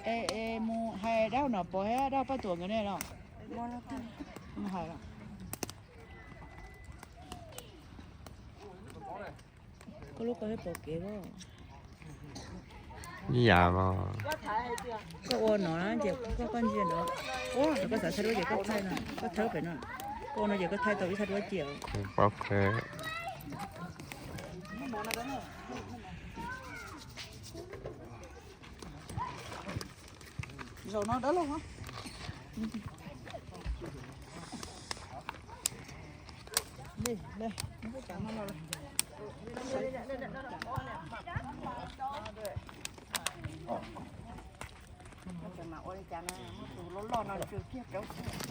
Es mus hais dab no pom thiab dab Paj Tuam nkawd ne los? Mus hais los. Koj lub koj thiab pom kev as. Ib yam mas. Koj ua no ces koj, koj ntsia no. Ua koj xav thaij duab ces koj thaij no, koj thaij pem no. Koj ua no ces koj thaij tau ib thaj duab cia. Kuv paub qheb. Zaum no dawb loj. Ua li cas no, tus loj loj no tsw kiag rau xwb.